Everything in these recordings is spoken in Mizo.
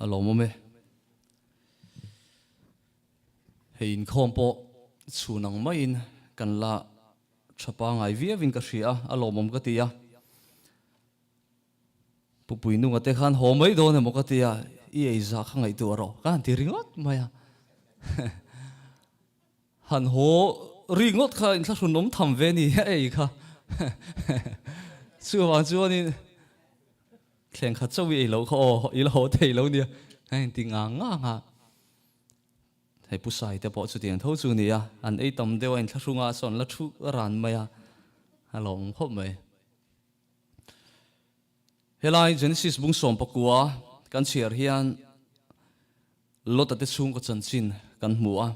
A lawmawm e. Hei inkhawm pawh chhun ang maiin kan la tha pangai viauin ka hria a, a lawmawm ka ti a. Pupui nunga te khan haw mai dawn emaw ka ti a, i ei zah kha ngaihtuah rawh ka han ti ringawt mai a. Han haw ringawt kha inthlahrun awm tham ve ni ei kha. Chuvang chuanin thleng khat chauh i ei loh kha aw, i la haw thei lo nia, a inti ngang ngang a. Hei Pu Sai te pawh chutiang tho chu nia, an ei tam deuh a inthlahrunga sawn la thu ran mai a, a lawmawm khawp mai. Helai Genesis bung 19 kan chhiar hian Lota te chhungkaw chanchin kan hmu a,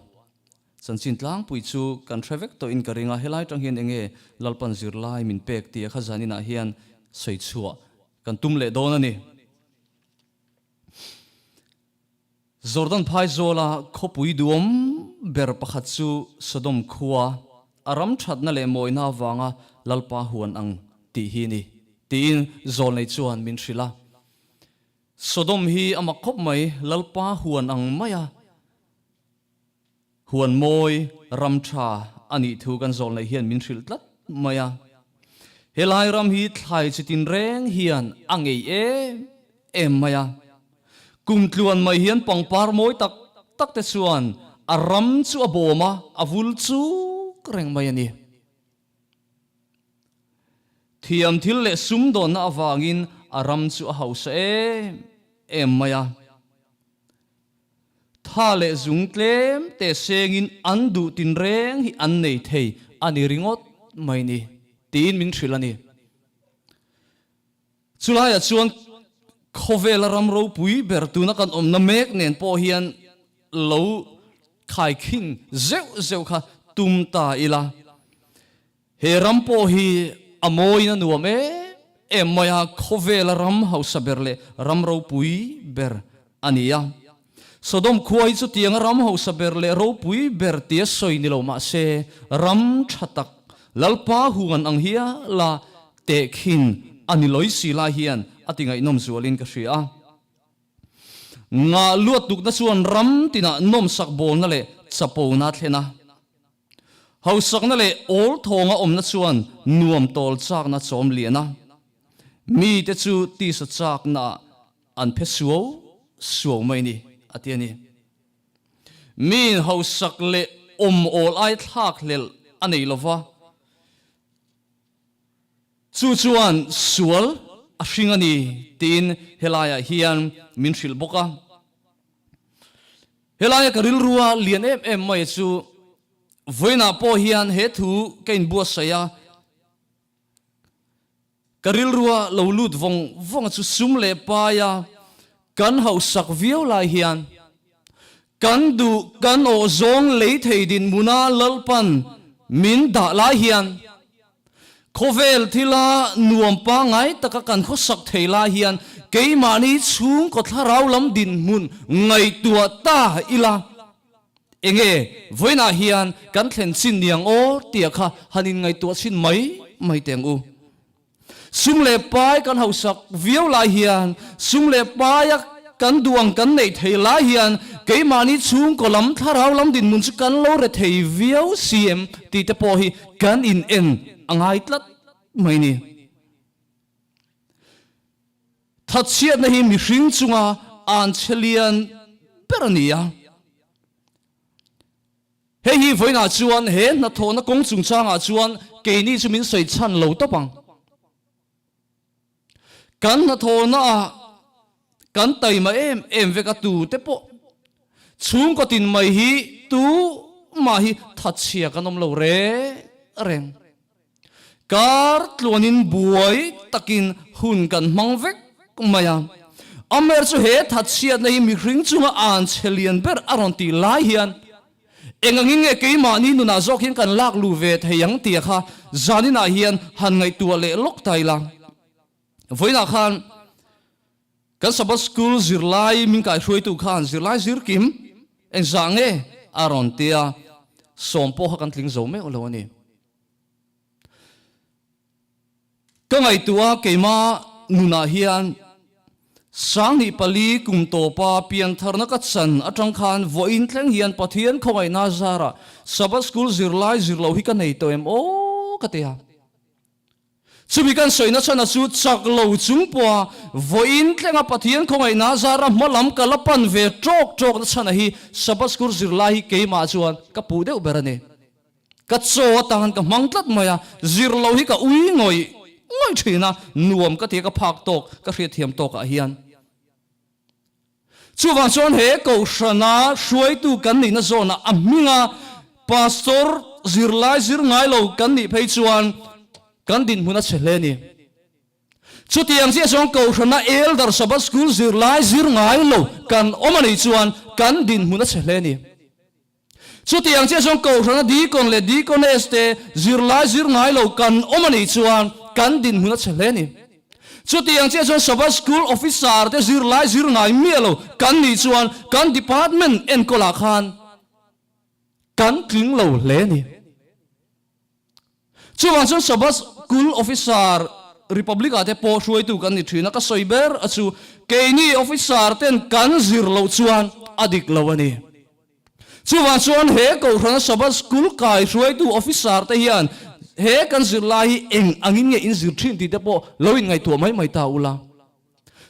chanchin tlangpui chu kan hre vek tawhin ka ring a, helai tang hian enge Lalpan zirlai min pek tia kha zaninah hian sawi chhuah kan tum leh dawn a ni. Jordan phaizawla khawpui duhawm ber pakhat chu Sodom khua, a ram thatna leh mawina avanga Lalpa huan ang tih hi ni, tiin Zawlnei chuan min hrilh a. Sodom hi a mak khawp mai, Lalpa huan ang maia huan mawi ram tha a nih thu kan Zawlnei hian min hrilh tlat mai a. Helai ram hi thlai chi tinreng hian a ngei em em mai a. Kum tluan mai hian pangpar mawi tak tak te chuan a ram chu a bawm a, a vul chuk reng mai a ni. Thiam thil leh sumdawnna avangin a ram chu a hausa em em mai a. Tha leh zung tlem te sengin an duh tinreng hi an nei thei a ni ringawt mai ni, tiin min hrilh a ni. Chulaiah chuan khawvela ram ropui ber tuna kan awmna mek nen pawh hian lo khaikhin zeuh zeuh kha tum ta ila. He ram pawh hi a mawiin a nuam em em mai a, khawvela ram hausa ber leh ram ropui ber a ni a. Sodom khua hi chutianga ram hausa ber leh ropui ber tia sawi ni lo mah se, ram tha tak, Lalpa huan ang hiala tehkhin a ni lawi si lai hian a ti ngaihnawm zualin ka hria a. Ngah luat tukna chuan ram tinah nawmsak bawlna leh chapona a thlen a. Hausakna leh awl thawnga awmna chuan nuam tawl chakna chawm lian a. Mite chu tisa chaknaah an phe suau suau mai ni, a ti a ni. Miin hausak leh awm awl ai thlak hlelh a nei lo va, chu chuan sual a hring a ni tiin helaiah hian min hrilh bawk a. Helaia ka rilrua lian em em mai chu vawiinah pawh hian he thu ka inbuatsaih a, Ka rilrua lo lut vawng vawng a chu sum leh paia kan hauhsak viau lai hian kan duh kan awh zawng lei thei dinhmuna Lalpan min dah lai hian khawvel thila nuam pangngai taka kan khawsak thei lai hian keimahni chhungkaw thlarau lam dinhmun ngaihtuah ta ila. Enge vawiinah hian kan thlen chin niang aw tia kha han inngaihtuah chhin mai mai teh ang u. Sum leh pai kan hausak viau lai hian, sum leh paia kan duh ang kan neih thei lai hian keimahni chhungkaw lam thlarau lam dinhmun chu kan lo re thei viau si em tih te pawh hi kan in en a ngai tlat mai ni. Thatchhiatna hi mihring chunga an chhe lian ber a ni a. Hei hi vawiinah chuan he hnathawhna kawng chungchangah chuan keini chu min sawi chhan lo tawp ang. Kan hnathawhnaah kan taima em em vek a tute pawh chhungkaw tin mai hi tumah hi thatchhia kan awm lo reng reng. Kar tluanin buai takin hun kan hmang vek mai a. Amer chu he thatchhiatna hi mihring chunga an chhe lian ber a rawn tih lai hian eng angin nge keimahni nunah zawk hian kan lak luh ve thei ang tia kha zaninah hian han ngaihtuah leh lawk ta ila. Vawiinah khan kan Sabbath School zirlai min kaihruaitu khan zirlai zir kim engzah nge a rawn tia sawm pawh kha kan tling zo meuh lo a ni. Ka ngaihtuah a keima nunah hian 24 kum tawpa piantharna ka chan atang khan vawiin thleng hian Pathian khawngaihna zarah Sabbath School zirlai zir lo hi ka nei tawh em aw ka ti a. Chumi kan sawina chhana chu chak lo chung pawha vawiin thlenga Pathian khawngaihna zara hma lam ka la pan ve tawk tawkna chhana hi Sabbath School zirlai hi keimah chuan ka puh deuh ber a ni. Ka chaw atan ka hmang tlat mai a, zir lo hi ka ui ngawih ngawih thin a, nuam ka ti a ka phak tawk, ka hriatthiam tawkah hian. Chuvang chuan he Kohhrana hruaitu kan nihna zawnah a hminga Pastor zirlai zir ngai lo kan nih phei chuan kan dinhmun a chhe hle a ni. Chutiang chiah chuan Kohhrana Elder Sabbath School zirlai zir ngai lo kan awm a nih chuan kan dinhmun a chhe hle a ni. Chutiang chiah chuan Kohhrana Deacon leh Deaconess te zirlai zir ngai lo kan awm a nih chuan kan dinhmun a chhe hle a ni. Chutiang chiah chuan Sabbath School Officer te zirlai zir ngai miah lo kan nih chuan kan department enkawlah khan kan tling lo hle a ni. Chuvang chuan Sabbath School Officer Republic ah te pawh hruaitu kan ni thin a, ka sawi ber a chu keini Officer ten kan zir loh chuan a dik lo a ni. Chuvang chuan he Kohhrana Sabbath School kai hruaitu Officer te hian he kan zirlai hi eng angin nge in zir thin tih te pawh lo in ngaihtuah mai mai ta ula.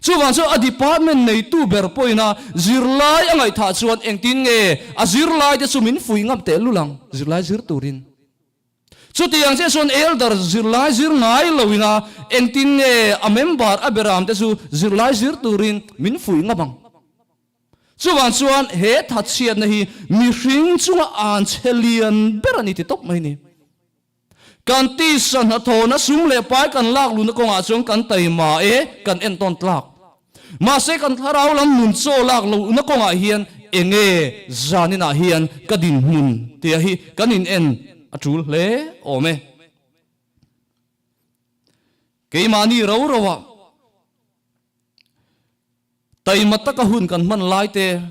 Chuvang chuan a department neitu ber pawhin a zirlai a ngaihthah chuan engtin nge a zirlai te chu min fuih ngam tehlul ang zirlai zir turin. Chutiang chiah chuan elder zirlai zir ngai loin a engtin nge a member a beram te chu zirlai zir turin min fuih ngam ang. Chuvang chuan he thatchhiatna hi mihring chunga an chhe lian ber a ni ti tawp mai ni. Kan tisa hnathawhna sum leh pai kan lak luhna kawngah chuan kan taima e, kan entawn tlak. Mahse kan thlarau lam nun chaw lak lohna kawngah hian enge zaninah hian ka dinhmun tia hi kan in en a tul hle awm e. Keimahni ro ro ah Taima taka hun kan hman lai te,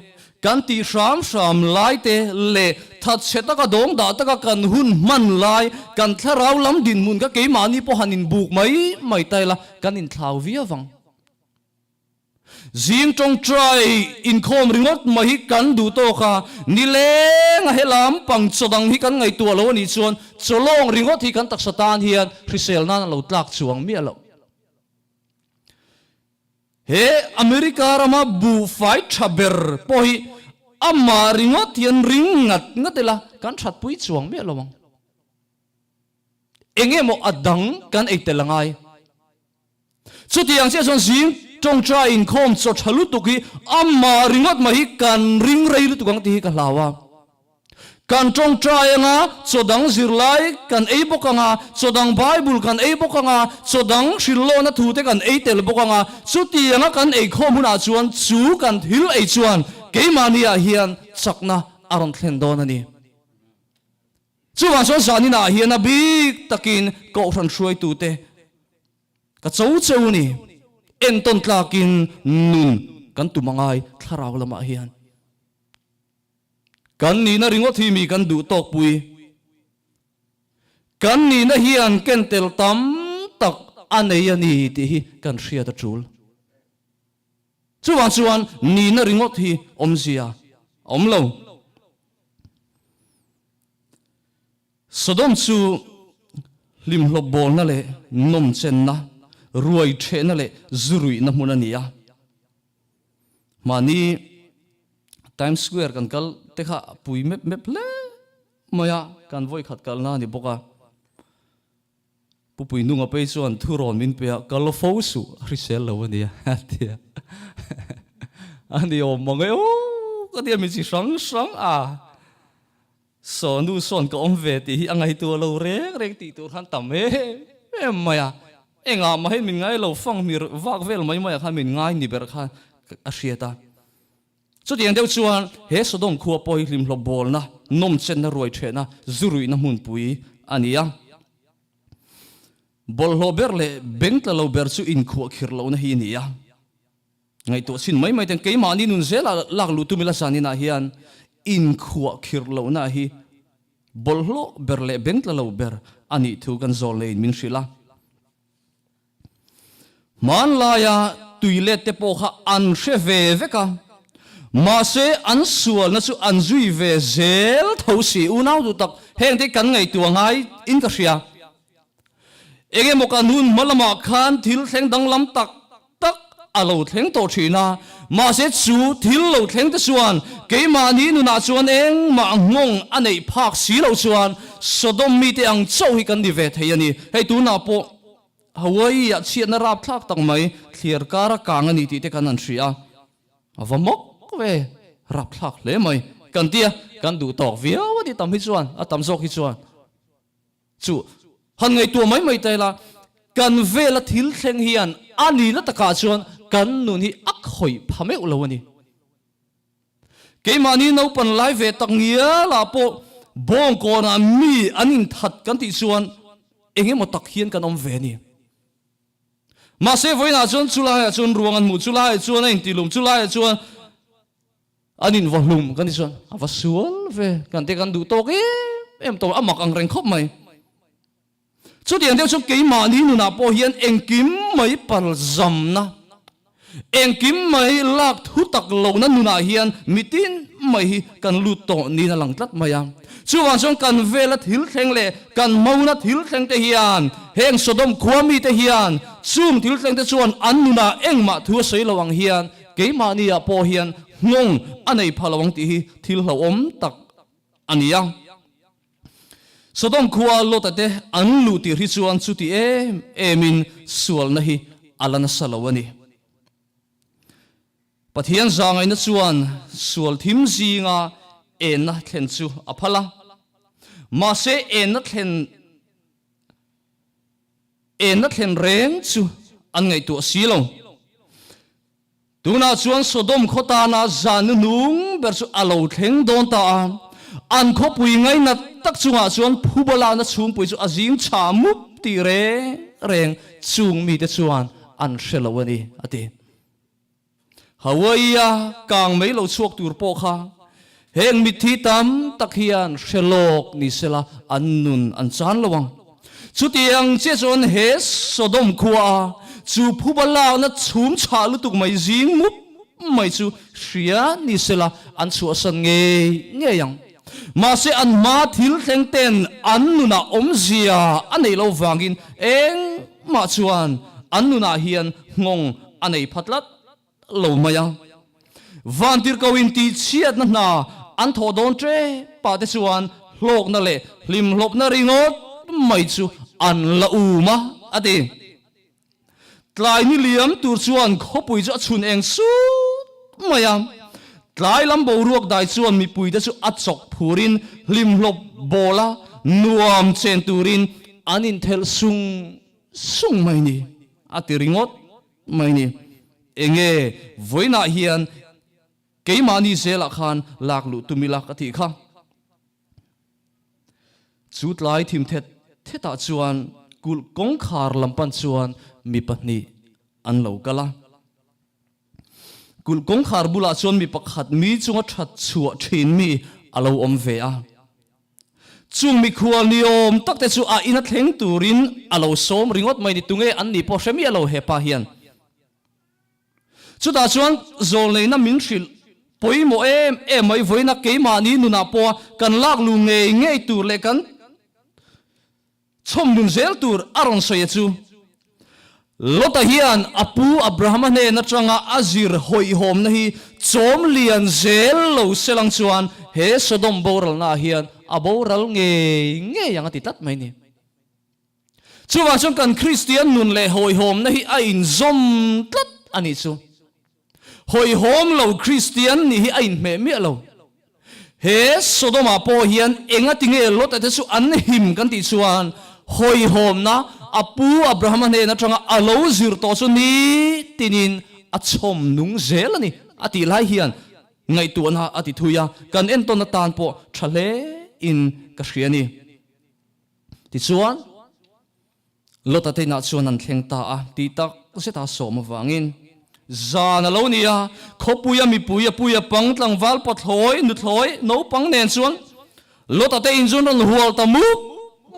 kan tih hram hram lai te leh thatchhe taka dawng dah taka kan hun hman lai, kan thlarau lam dinhmun kha keimahni pawh han inbuk mai mai ta ila kan inthlau viau vang. Zing tawngtai inkhawm ringawt mai hi kan duh tawk a, nileng a helam pang chaw dang hi kan ngaihtuah lo a nih chuan chaw lawng ringawt hi kan taksa tan hian hrisel nan a lo tlak chuang miah loh. He America rama buhfai tha ber pawh hi amah ringawt hian ring ngat ngat ila kan thatpui chuang miah lo ang. Eng emaw a dang kan ei tel a ngai. Chutiang chiah chuan zing tawngtai inkhawm chaw tha lutuk hi amah ringawt mai hi kan ring rei lutuk ang tih hi ka hlau a. Kan tawngtai anga chaw dang zirlai kan ei bawk anga, chaw dang Bible kan ei bawk anga, chaw dang hrilhlawhna thu te kan ei tel bawk anga, chutianga kan ei khawm hunah chuan chu kan thil ei chuan keimahniah hian chakna a rawn thlen dawn a ni. Chuvang chuan zaninah hian a bik takin Kohhran hruaitute ka cho cheu ni, entawn tlakin nun kan tum angai thlarau lamah hian. Kan nihna ringawt hi mi kan duh tawk pui. Kan nihna hian ken tel tam tak a nei a ni tih hi kan hriat a tul. Chuvang chuan nihna ringawt hi awmzia a awm lo. Sodom chu hlimhlawp bawlna leh nawmchenna, ruai thehna leh zuruihna hmun a ni a. Mahni Times Square kan kal te kha a pui mep mep hle mai a, kan vawi khat kalna a ni bawk a. Pu Puinunga phei chuan thu rawn min pe a, kal fo suh a hrisel lo a nia a ti a. A ni awm mang e aw ka tia mi chi hrang hrang a. Saw nu sawn ka awm ve tih hi a ngaihtuah lo reng reng tih tur khan tam em em mai a, engah mah hian min ngai lo fang mir vak vel mai mai ah khan min ngai ni ber khan a hriat a. Chutiang deuh chuan he Sodom khua pawh hi hlimhlawp bawlna, nawmchenna, ruaithehna, zuruihna hmunpui a ni a. Bawlhhlawh ber leh bengtla lo ber chu inkhuahkhirh lohna hi a ni a. Ngaihtuah chhin mai mai ten keimahni nun zela lak luh tum ila zaninah hian inkhuah khirh lohna hi bawlhhlawh ber leh bengtla lo ber a nih thu kan zawl neiin min hrilh a. Hmanlaia. tui let te pawh kha an hre ve vek a, mahse an sualna chu an zui ve zel tho si. Unau duh tak, hengte kan ngaihtuah ngai in ka hria. Engemaw kan hun hma lamah khan thil thleng danglam tak tak a lo thleng tawh thin a, mahse chu thil lo thleng te chuan keimahni nunah chuan engmah nghawng a neih phak si loh chuan Sodom mite ang chauh hi kan ni ve thei a ni. Hei tunah pawh Hawaii-ah chhiatna rapthlak tak mai thliar kara kang a ni tih te kan han hria a, a va mawk ve, rapthlak hle mai kan ti a, kan duh tawk viau a ni tam hi chuan, a tam zawk hi chuan. Chu han ngaihtuah mai mai ta ila, kan vela thil thleng hian a nihna takah chuan kan nun hi a khawih pha meuh lo a ni. Keimahni naupan lai ve tak ngialah pawh bawngkawnah mi an inthat kan tih chuan eng emaw tak hian kan awm ve a ni. Mahse vawiinah chuan chulaiah chuan ruang an hmuh, chulaiah chuan a intilum, chulaiah chuan An in va hlum kan ti chuan a va sual ve kan te kan duh tawk em em tawh a mak ang reng khawp mai. Chutiang deuh chu keimahni nunah pawh hian engkim mai palzamna, engkim mai lak thu tak lohna nunah hian mitin mai hi kan lut tawh niin a lang tlat mai a. Chuvang chuan kan vela thil thleng leh kan hmona thil thleng te hian heng Sodom khua mite hian chung thil thleng te chuan an nunah engmah thu a sawi lo ang hian Keimahniah pawh hian nghawng a nei pha lo ang tih hi thil hlauhawm tak a ni a. Sodom khua Lota te an luh tir hi chuan chuti em emin sualna hi a la nasa lo a ni. Pathian zangaihna chuan sual thim zinga enna thlen chu a phal a, mahse enna thlen Enna thlen reng chu an ngaihtuah si lo. Tunah chuan Sodom khaw tana zan nuhnung ber chu a lo thleng dawn ta a. An khawpui ngainat tak chungah chuan phubalakna chhungpui chu a zing chha mup tih reng reng chung mite chuan an hre lo a ni, a ti. Hawaii-a kang mai lo chhuak tur pawh kha heng mitthi tam tak hian hre lawk ni sela an nun an chan lo ang. Chutiang chiah chuan he Sodom khua chu phuba lakna chhum chhah lutuk mai zing mup mai chu hria ni sela an chhuahsan ngei ngei ang. Mahse an hma thil thleng ten an nunah awmzia a neih loh vangin engmah chuan an nunah hian nghawng a nei pha tlat lo mai a. Vantirhkohin tihchhiatna hna an thawh dawn tep ah te chuan hlawkna leh hlimhlawpna ringawt mai chu an la um a, a ti. Tlai ni liam tur chuan khawpui chu a chhun eng sut mai a. Tlai lam boruak dai chuan mipuite chu a chawk phurin hlimhlawp bawla nuam chen turin an inthelh sung sung mai ni, a ti ringawt mai ni. Enge vawiinah hian keimahni zelah khan lak luh tum ila ka tih kha. Chu tlai thim thet thetah chuan kulh kawngkhar lam pan chuan mi pahnih an lo kal a. Kulh kawngkhar bulah chuan mi pakhat mi chunga that chhuah thin mi a lo awm ve a. Chung mikhual ni awm tak te chu a ina thleng turin a lo sawm ringawt mai ni tunge an ni pawh hre miah lo hepa hian. Chutah chuan zawlneihna min hrilh pawimawh em em mai vawiina keimahni nunah pawha kan lak lu ngei ngei tur leh kan chhawm nun zel tur a rawn sawi a chu. Lota hian a pu Abrahama hnen atanga a zir hawihhawmna hi chawm lian zel lo selang chuan he Sodom boralnaah hian a boral ngei ngei ang a ti tlat mai ni. Chuvang chuan kan Kristian nun leh hawihhawmna hi a inzawm tlat a nih chu. Hawihhawm lo Kristian nih hi a inhmeh miah lo. He Sodom-ah pawh hian engati nge Lot-a te chu an him kan tih chuan hawihhawmna a pu Abrahama hnen atanga a lo zir tawh chu nitinin a chhawm nung zel a ni a tih lai hian ngaihtuahna a ti thui a, kan entawn atan pawh tha hle in ka hria a ni. Tichuan, Lota te inah chuan an thleng ta a, tih tak zeta sawm avangin zan a lo ni a, khawpuia mipui a pui a pang tlangval pathlawi, nuthlawi, naupang nen chuan Lota te in chu an rawn hual ta mup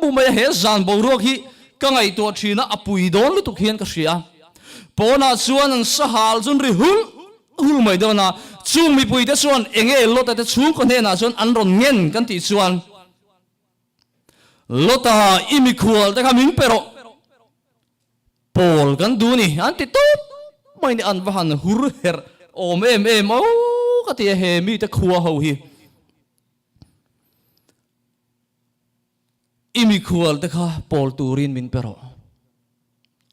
mup mai a, he zan boruak hi ka ngaihtuah thin a, a pui dawn lutuk hian ka hria. Pawnah chuan an sahal chu an ri hulh hulh mai dawn a, chung mipuite chuan enge Lota te chhungkaw hnenah chuan an rawn ngen kan tih chuan, Lota i mikhual te kha min pe rawh, pawl kan duh ni an ti tawp mai ni, an va han hur herh awm em em o ka ti a he mite khua ho hi. I mikhual te kha pawl turin min pe rawh.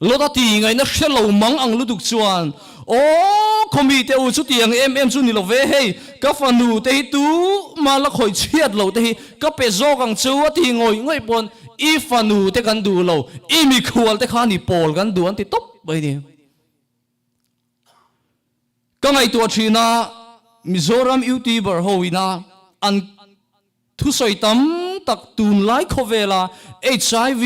Lota ti ngaihna hre lo mang ang lutuk chuan, Aw, khawmi te u chutiang em em chu ni lo ve, hei ka fanu te hi tumah la khawih chhiat lo te hi ka pe zawk ang chu a ti ngawih ngawih pawn i fanu te kan duh lo, i mikhual te kha ni pawl kan duh an ti tawp mai ni. Ka ngaihtuah thin a, Mizoram YouTuber ho ina an Thusawi tam tak tunlai khawvela HIV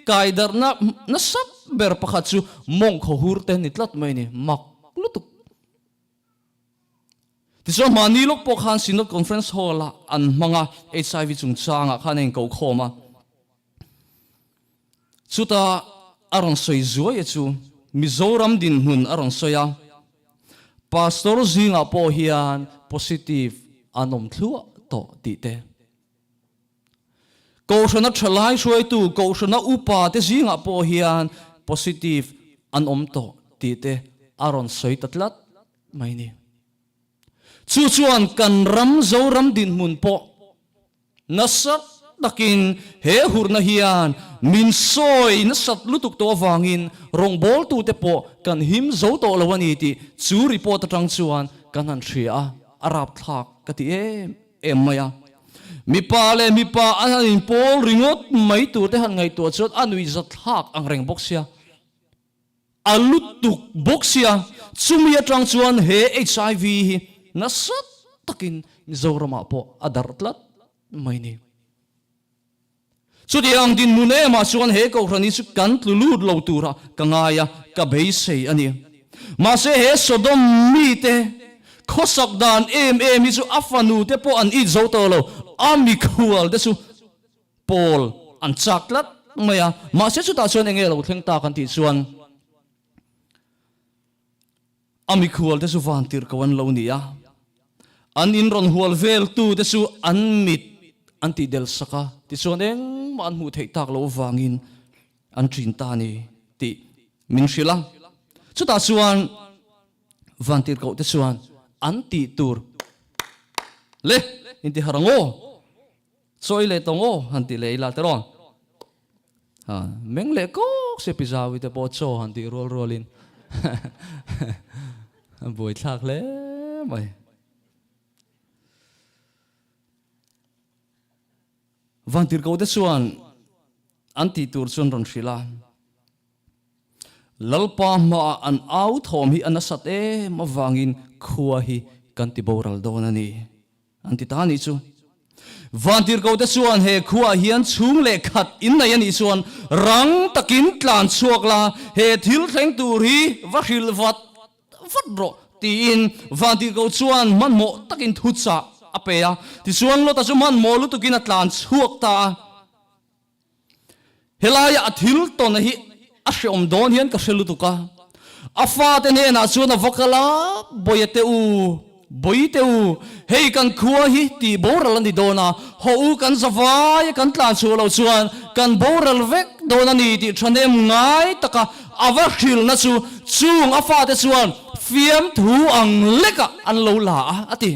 kaidarhna nasa ber pakhat chu mawngkhaw hur te ni tlat mai a ni, mak lutuk. Tichuan mahni lawk pawh khan Synod Conference Hall-ah an hmang a, HIV chungchangah khan a inkokhawm a. Chuta a rawn sawi zuai a chu Mizoram dinhmun a rawn sawi a, Pastor zingah pawh hian positive an awm thluah tawh tih te. Kohhrana thalai hruaitu, Kohhrana upa te zingah pawh hian positive an awm tawh tih te a rawn sawi ta tlat mai ni. Chu chuan kan ram Zoram dinhmun pawh Nasa takin he hurna hian min sawi nasat lutuk tawh avangin rawngbawltute pawh kan him zo tawh lo a ni tih chu report atang chuan kan han hria a, a rapthlak ka ti em em mai a. Mipa leh mipa an han inpawl ringawt mai turte han ngaihtuah chuan a nuihzatthlak ang reng bawk sia. A lutuk bawk sia, chumi atang chuan he HIV hi nasa takin Mizoramah pawh a darh tlat mai ni. Chutiang dinhmun emah chuan he Kohhran hi chu kan tlu lut lo tura ka ngai a, ka beisei a ni. Mahse he Sodom mite khawsak dan em em hi chu a fanu te pawh an it zo tawh lo, a mikhual te chu Pawl an chak tlat mai a, mahse chutah chuan enge lo thleng ta kan tih chuan a mikhual te chu van tirh ko an lo ni a, an in rawn hual vel tu te chu an mit an tih del sak a, tichuan engmah an hmuh theih tak loh avangin an ṭin ta a ni tih min hrilh a, chutah chuan van tirh koh te chuan an tih tur le inti harh ang aw. Chawi leh tawng aw han ti leh ila tiraw? Ha, meng leh kawk se pi Zawi te pawh chaw han tih rual rualin a buaithlak hle mai. Vantirhkoh te chuan an tih tur chuan rawn hrilh a, Lalpa hmaah an au thawm hi a nasat em avangin khua hi kan ti boral dawn a ni. An ti ta a nih chu. Vantirhkote chuan he khuaah hian chhung leh khat in nei a nih chuan rang takin tlan chhuak la, he thil thleng tur hi va hrilh vat vat rawh tiin Vantirhko chuan hmanhmawh takin thuchah a pe a. Tichuan Lota chu hmanhmawh lutukin a tlan chhuak ta a. Helaia a thil tawn hi a hreawm dawn hian ka hre lutuk a, a fate hnenah chuan a va kal a, Bawia te u, Bawi te u, hei kan khua hi tih boral a ni dawn a, haw u kan zavai a kan tlan chhuah loh chuan kan boral vek dawn a ni tih thahnem ngai taka a va hrilhna chu chung a fate chuan fiamthu ang lekah an lo la a, a ti.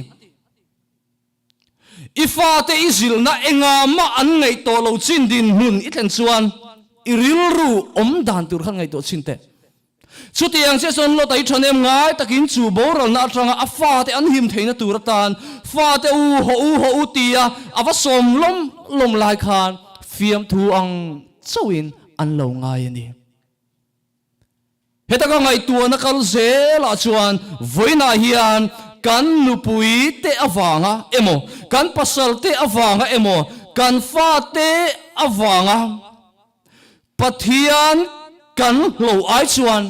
I fate i zilhna engah mah an ngaih tawh lo chin dinhmun i thlen chuan i rilru awm dan tur khan ngaihtuah chhin teh. Chutiang chiah chuan Lota i thahnem ngai takin chu boralna atanga a fate an him theihna tur atan fate u haw u haw u tia a va sawm lawm lawm lai khan fiamthu ang chauhin an lo ngai a ni. Heta ka ngaihtuahna kal zelah chuan vawiinah hian kan nupui te avanga emaw, kan pasal te avanga emaw, kan fate avanga Pathian kan hlo ai chuan,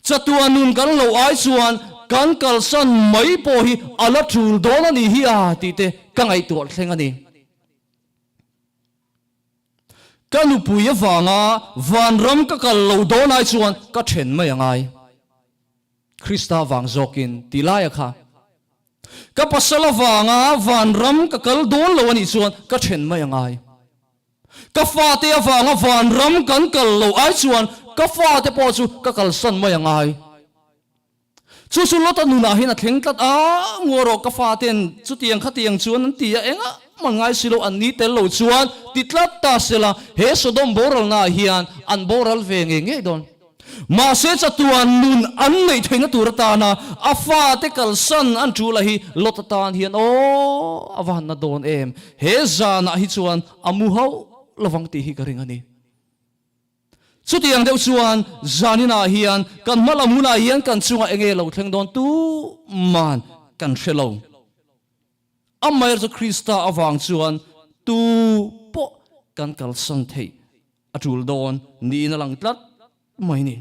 chatuah nun kan hlo ai chuan kan kalsan mai pawh hi a la tul dawn a nih hi a tih te ka ngaihtuah thleng a ni. Ka nupui avanga vanram ka kal lo dawn ai chuan ka then mai a ngai. Krista vang zawkin ti laia kha. Ka pasal avanga vanram ka kal dawn lo a nih chuan ka then mai a ngai. Ka fate avanga vanram kan kal lo ai chuan ka fate pawh chu ka kalsan mai a ngai. Chu chu Lota nunah hian a thleng tlat a, Ngaw rawh ka faten chutiang khatiang chuan an ti a, engah mah ngai si lo an ni tel lo chuan ti tlat ta se la, he Sodom boralnaah hian an boral ve ngei ngei dawn. Mahse chatuan nun an neih theihna tur atana a fate kalsan an tul a hi Lota tan hian aw a va han na dawn em, he zanah hi chuan a mu hauh lovang tih hi ka ring a ni. Chutiang deuh chuan zaninah hian kan hma lam hunah hian kan chungah enge lo thleng dawn tuman kan hre lo. Amaherawhchu Krista avang chuan tu pawh kan kalsan theih a tul dawn niin a lang tlat mai ni.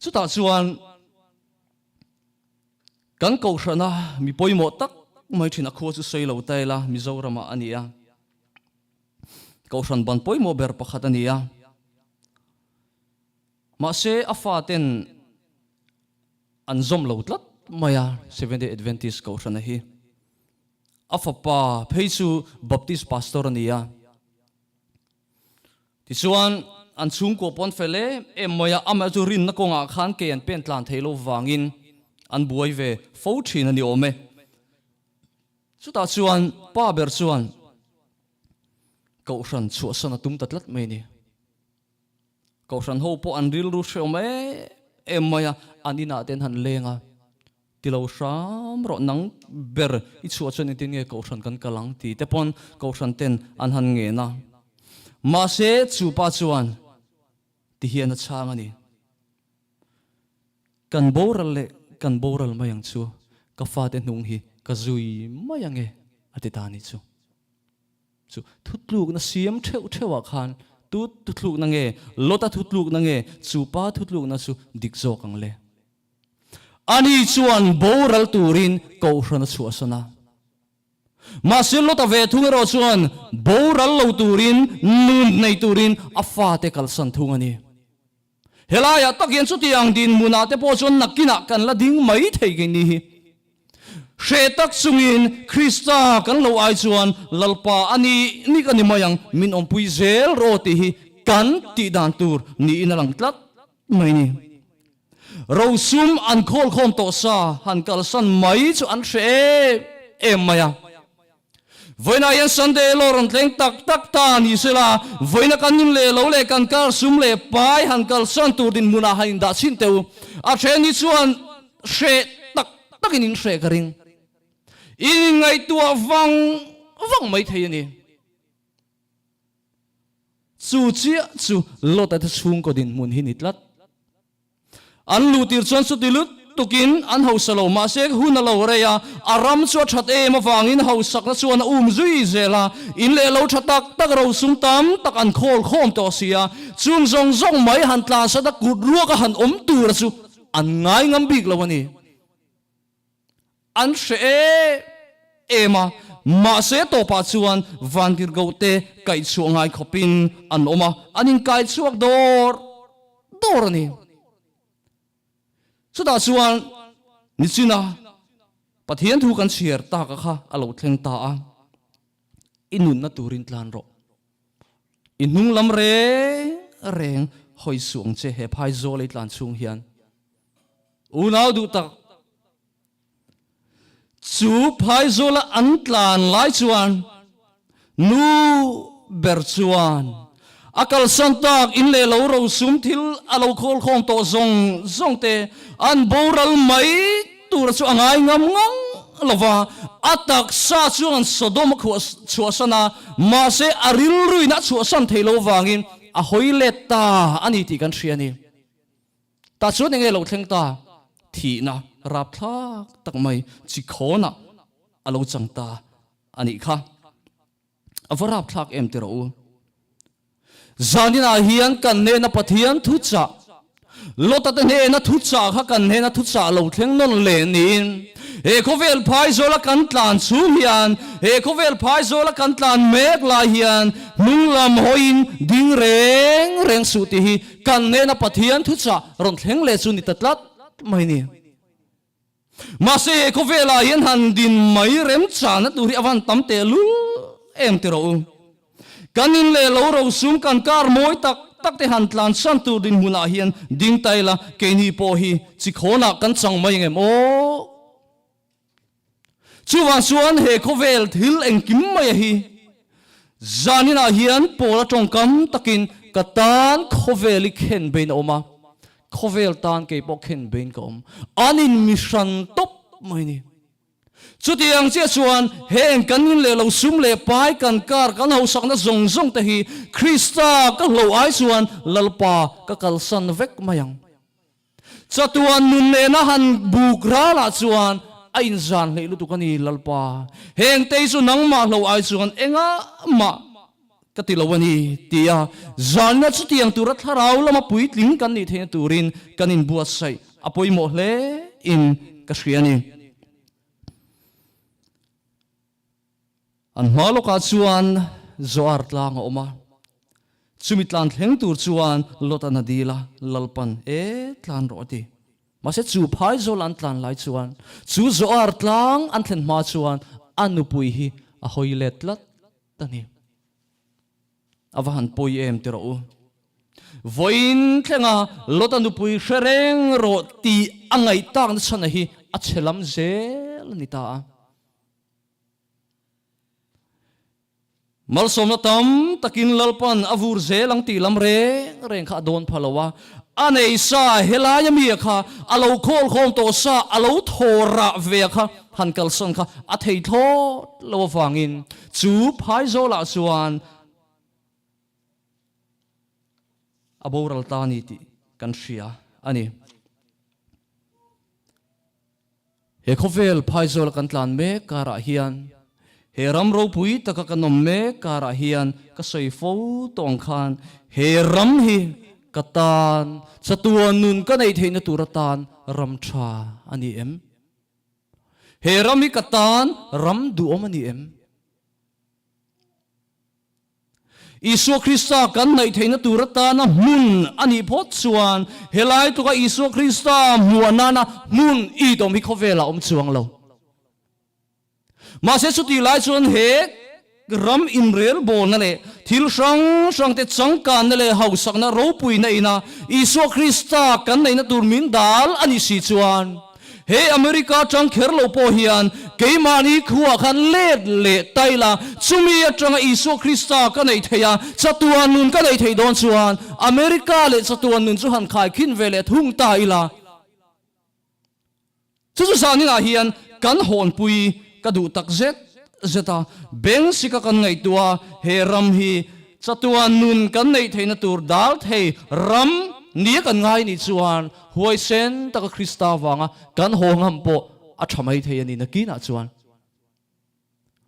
Chutah chuan kan kohhrana mi pawimawh tak mai thin a khua chu sawi lo ta ila Mizoramah a ni a. Kohhran ban pawimawh ber pakhat a ni a. Mahse, a faten an zawm lo tlat mai a, Seventh-day Adventist kohhrana hi. A fapa phei chu Baptist pastor a ni a. Tichuan, an chhungkua pawn fel em em mai a, amah chu rinna kawngah khan kei an pen tlan thei lo vangin an buai ve fo thin a ni awm e. Chutah chuan pa ber chuan Kohhran chhuahsan a tum ta tlat mai a ni. Kohhran ho pawh an rilru hrehawm em em mai a, an inah te an han leng a, Ti lo hram rawh, nang ber i chhuah chuan engtin nge Kohhran kan kal ang ti te pawn Kohhran ten an han ngen a. Mahse chu pa chuan ti hian a chhang a ni. Kan boral leh kan boral mai ang chu, ka fate hnung hi ka zui mai ang e, a ti ta ni chu. Chu thutlukna siam theuh theuhah khan tu thutlukna nge, Lota thutlukna nge, chu pa thutlukna chu dik zawk ang le. Ani chuan boral turin Kohhran a chhuahsan a. Mahse Lota ve thung erawh chuan boral lo turin, nun nei turin a fate kalsan thung a ni. Helaiah tak hian chutiang dinhmunah te pawh chuan nakinah kan la ding mai thei kei ni hi. Hreh tak chungin Krista kan lo ai chuan Lalpa a ni ni ka ni mai ang, min awmpui zel rawh tih hi kan tih dan tur niin a lang tlat mai ni. Rosum an khawlkhawm tawh sa han kalsan mai chu an hreh em em mai a. Vawiinah hian Sunday law rawn thleng tak tak ta ni sela, vawiina kan nun leh lo leh kan kar sum leh pai han kalsan tur dinhmunah han indah chhin teh u. A then hi chuan hreh tak takin in hreh ka ring. In inngaihtuah vang vang mai thei a ni. Chu chiah chu Lot-a te chhungkaw dinhmun hi ni tlat. An luh tir chuan chuti lutukin an hausa lo, mahse hun a lo rei a, a ram chu a that em avangin hausakna chuan a um zui zel a, in leh lo tha tak tak rosum tam tak an khawl khawm tawh si a, chung zawng zawng mai han tlansat a kut ruak a han awm tura chu an ngai ngam bik lo a ni. An hre em em a, mahse tawpah chuan vantirhkohte kaihchhuah ngai khawpin an awm a, an inkaichhuak dawr dawr a ni. Chutah chuan nichina Pathian thu kan chhiar taka kha a lo thleng ta a, I nunna turin tlan rawh. I hnung lam reng reng hawi suh ang che he phaizawl ei tlan chhung hian. Unau duh tak chu phaizawla an tlan lai chuan nu ber chuan a kalsan tak in leh lo rosum thil a lo khawl khawm tawh zawng zawng te an boral mai tura chu a ngai ngam ngang lova, a taksa chuan Sodom a khuah chhuahsan a, mahse a rilruin a chhuahsan thei lo vangin a hawi let ta a ni tih kan hria a ni. Tah chuan enge lo thleng ta? Thihna rapthlak tak mai chi khawnah a lo chang ta a nih kha. A va rapthlak em ti rawh u. Zaninah hian kan hnena Pathian thuchah, Lota te hnena thuchah kha kan hnena thuchah lo thleng nawn leh niin. He khawvel phaizawla kan tlan chhung hian, he khawvel phaizawla kan tlan mek lai hian hnung lam hawiin ding reng reng suh tih hi kan hnena Pathian thuchah rawn thleng leh chu ni ta tlat mai ni. Mahse he khawvelah hian han din mai remchana tur hi a van tam tehlul em ti rawh u. Kan in leh lo rosum kan kar mawi tak tak te han tlan chhan tur dinhmunah hian ding ta ila keini pawh hi chi khawnah kan chang mai ang em aw? Chuvang chuan he khawvel thil engkim maia hi zaninah hian Paula tawngkam takin ka tan khawvel i khen bein a awm a, khawvel tan kei pawh khen bein ka awm. An inmihran tawp mai ni. Chutiang chiah chuan heng kan in leh lo sum leh pai kan kar kan hausakna zawng zawng te hi Krista ka hlo ai chuan Lalpa ka kalsan vek mai ang. Chatuan nun nena han buk ralah chuan a inzan hleih lutuk a ni Lalpa. Heng te hi chu nangmah hlo ai chuan engah mah ka ti lo a ni tia zanna chutiang tura thlarau lama puitling kan nih theihna turin kan inbuatsaih a pawimawh hle in ka hria a ni. An hma lawkah chuan Zoar tlang a awm a, chumi tlan thleng tur chuan Lot-an a dil a, Lalpan, E, tlan rawh a ti. Mahse chu phaizawl an tlan lai chuan chu Zoar tlang an thlen hma chuan a nupui hi a hawi let tlat a ni. A va han pawi em ti rawh u. Vawiin thlenga Lota nupui hre reng rawh tih a ngaih takna chhana hi a chhe lam zel a ni ta a. Malsawmna tam takin Lalpan a vur zel ang tih lam reng reng kha a dawn pha lo a. A nei sa helaia mi a kha a lo khawlkhawm tawh sa a lo thaw rah ve a kha han kalsan kha a thei thlawt lo avangin chu phaizawlah chuan a boral ta a ni tih kan hria a ni. He khawvel phaizawla kan tlan mek karah hian, he ram ropui taka kan awm mek karah hian ka sawi fo tawh ang khan he ram hi ka tan chatuan nun ka neih theihna tur atan ram tha a ni em? He ram hi ka tan ram duhawm a ni em? Isua Krista kan hnaih theihna tur atana hmun a nih phawt chuan helai tluka Isua Krista hmuah nana hmun it awm hi khawvelah awm chuang lo. Mahse chutih lai chuan he ram inrelbawlna leh thil hrang hrangte changkanna leh hausakna ropuina ina Isua Krista kan neihna tur min dal a nih si chuan, He America atang kher lo pawh hian keimahni khuah khan let leh tai la, chumi atanga Isua Krista ka neih theih a, chatuan nun ka neih theih dawn chuan America leh chatuan nun chu han khaikhin ve leh thung ta ila. Chu chu zaninah hian kan hawnpui ka duh tak zet zet a, beng sika kan ngaihtuah a, he ram hi chatuan nun kan neih theihna tur dal thei ram nia kan ngai nih chuan Huaisen taka Krista vanga kan haw ngam pawh a tha mai thei a ni nakinah chuan.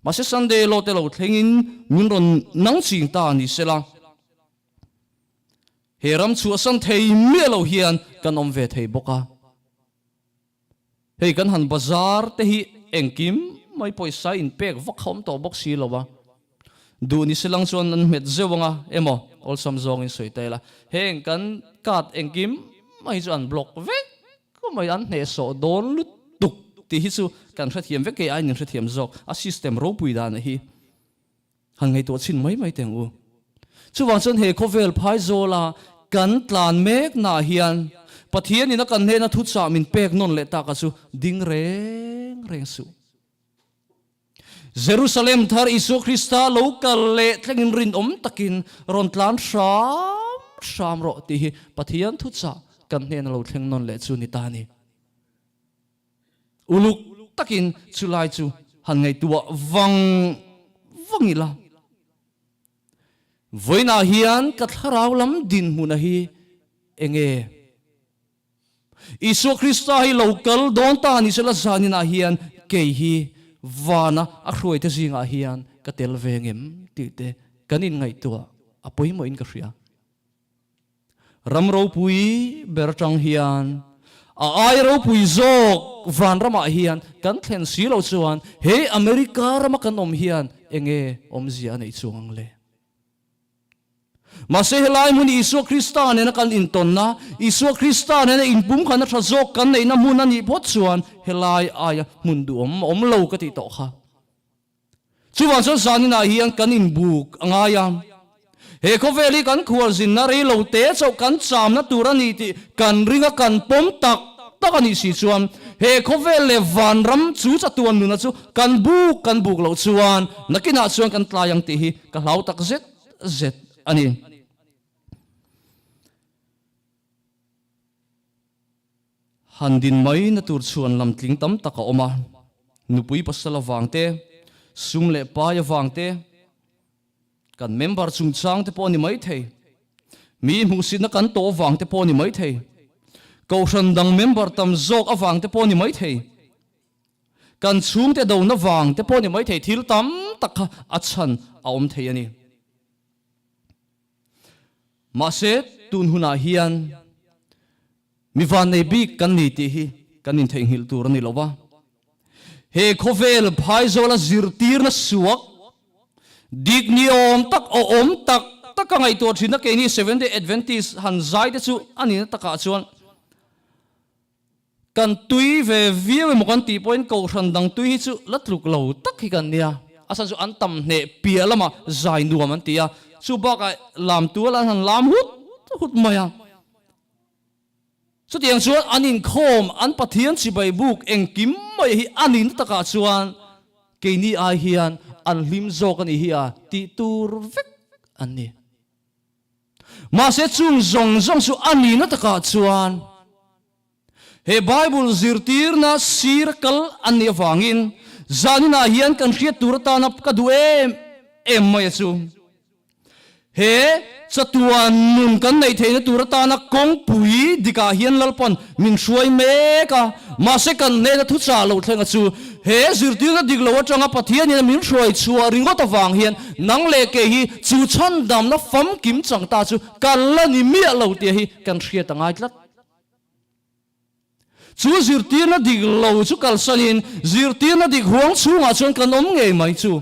Mahse Sunday law te lo thlengin min rawn nang ching ta ni sela, he ram chhuahsan thei miah lo hian kan awm ve thei bawk a. Hei kan han bazar te hi engkim mai pawisa in pek vak kha awm tawh bawk si lo a, duh ni silang chuan an hmet zeuh anga emaw awlsam zawngin sawi ta ila, heng kan card engkim mai chu an block vek mai an hnehsawh dawn lutuk tih hi chu kan hrethiam vek kei aiin in hrethiam zawk a system ropui dan hi. Han ngaihtuah chhin mai mai teng u. Chuvang chuan he khawvel phaizawla kan tlan meknaah hian Pathianin a kan hnena thuchah min pek nawn leh taka chu ding reng reng suh. Jerusalem thar Isua Krista lo kal leh thlengin rinawm takin rawn tlan hram hram rawh tih hi Pathian thuchah kan hnena lo thleng nawn leh chu ni ta a ni. Uluk takin chulai chu han ngaihtuah vang vang ila. Vawiinah hian ka thlarau lam dinhmuna hi enge? Isua Krista hi lo kal dawn ta ni sela zaninah hian kei hi vana a hruaite zingah hian ka tel ve ngem tih te kan inngaihtuah a pawimawhin ka hria. Ram ropui ber atang hian. A ai ropui zawk vanramah hian kan thlen si lo chuan he America rama kan awm hian enge awmzia a neih chuang ang le? Mahse helai hmun Isua Krista nena kan intawnna, Isua Krista nena inpumkhatna tha zawk kan neihna hmun a nih phawt chuan helai aia hmun duhawm a awm lo ka tih tawh kha. Chuvang chuan zaninah hian kan inbuk a ngai a, he khawvel hi kan khualzinna rei lo te chauh kan chamna tur a ni tih kan ring a, kan pawm tak tak a nih si chuan he khawvel leh vanram chu chatuan nuna chu kan buk kan buk loh chuan nakinah chuan kan tlai ang tih hi ka hlau tak zet zet a ni. Han din mai na tur chhuan lam tling tam tak a awm a, nupui pasal avang te, sum leh pai avang te, kan member chungchang te pawh a ni mai thei, mi hmuhsitna kan tawh avang te pawh a ni mai thei, kohhran dang member tam zawk avang te pawh a ni mai thei, kan chhungte dona vang te pawh a ni mai thei, thil tam tak kha a chhan a awm thei a ni. Mahse, tun hunah hian mi vannei bik kan ni tih hi kan intheihnghilh tur a ni lo va. He khawvel phaizawla zirtirna suak dik ni awm tak, awhawm tak taka ngaihtuah thinna keini Seventh-day Adventist han zai te chu a nihna takah chuan Kan tui ve viau emaw kan tih pawhin kohhran dang tui hi chu la tluk lo tak hi kan nia. A chhan chu an tam hneh piah lamah zai nuam an ti a, chu bakah lam tual an han lam hut hut mai a. Chutiang chuan an inkhawm, an Pathian chibai buk engkim mai hi a nihna takah chuan keini ai hian an hlim zawk a nih hi a tih tur vek an ni. Mahse chung zawng zawng chu a nihna takah chuan he Bible zirtirna sir kal an nih avangin zaninah hian kan hriat tur atana ka duh em em mai a chu. He chatuan nun kan neih theihna tur atana kawngpui dikah hian Lalpan min hruai mek a, mahse kan hnena thuchah lo thleng a chu he zirtirna dik lo atanga Pathianin a min hruai chhuah ringawt avang hian nang leh kei hi chu chhandamna famkim chang ta chu kan la ni miah lo tih hi kan hriat a ngai tlat. Chu zirtirna dik lo chu kalsanin zirtirna dik huang chhungah chuan kan awm ngei mai chu.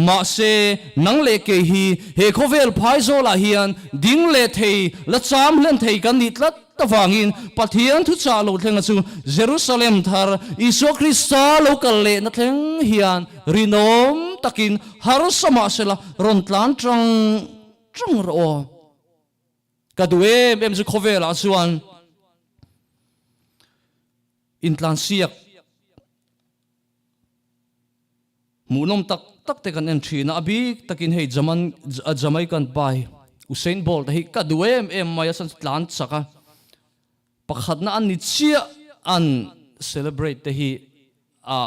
Mahse, nang leh kei hi he khawvel phaizawlah hian ding leh thei, la cham hlen thei kan nih tlat avangin Pathian thuchah lo thlenga chu Jerusalem thar, Isua Krista lo kal lehna thleng hian rinawm takin harsa mahsela rawn tlan tang tang rawh aw. Ka duh em em chu khawvelah chuan intlansiak. Hmuhnawm tak tak te kan en thin a, a bik takin hei Jaman Jamaican pa hi Usain Bolt a hi ka duh em em mai a, chuan tlan chak a, pakhatna an ni chiah an celebrate te hi a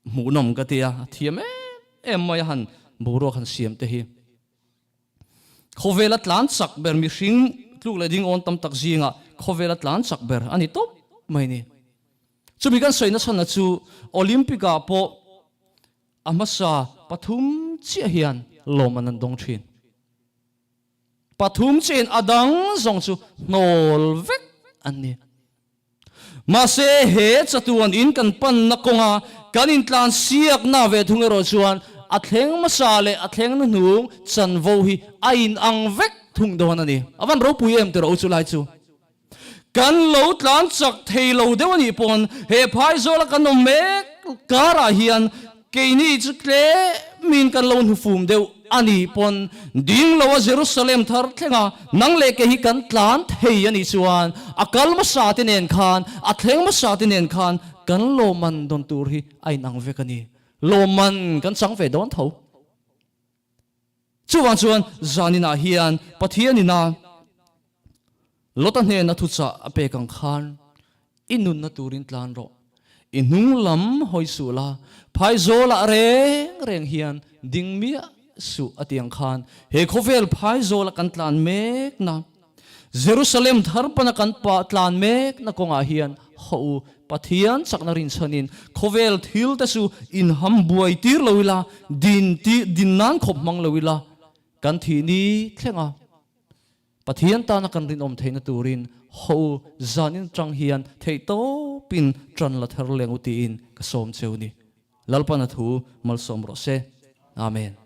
hmuhnawm ka ti a, a thiam em em mai a han boruak han siam te hi. Khawvela tlan chak ber mihring tluk leh ding awn tam tak zingah khawvela tlan chak ber a ni tawp mai ni. Chumi kan sawi nachhanna chu Olympic-ah pawh a hmasa pathum chiah hian lawmman an dawng thin. Pathum chiahin a dang zawng chu hnawl vek an ni. Mahse he chatuan in kan panna kawnga kan intlansiakna ve thung erawh chuan a thleng hmasa leh a thleng hnuhnung chanvo hi a inang vek thung dawn a ni. A van ropui em tiraw u chu lai chu. Kan lo tlan chak thei lo deuh a nih pawn he phaizawla kan awm mek karah hian keini chu tlemin kan lo hnufum deuh a nih pawn ding lo a Jerusalem thar thlenga nang leh kei hi kan tlan thei a nih chuan a kal hmasa te nen khan a thleng hmasa te nen khan kan lawmman dawn tur hi a inang vek a ni. Lawmman kan chang ve dawn tho. Chuvang chuan zaninah hian Pathianina Lota hnena thuchah a pek ang khan i nunna turin tlan rawh, i hnung lam hawi suh la, phaizawlah reng reng hian ding miah suh a ti ang khan he khawvel phaizawla kan tlan mekna Jerusalem thar pana kan pa tlan mekna kawngah hian haw u, Pathian chakna rinchhanin khawvel thil te chu inham buai tir lo ila, din ti din nan khawp hmang lo ila, kan thih ni thleng a. Pathian tana kan rinawm theihna turin ho zanin atang hian theihtawpin tan la thar leng u tiin ka sawm cheu ni. Lalpan a thu malsawm rawh se. Amen.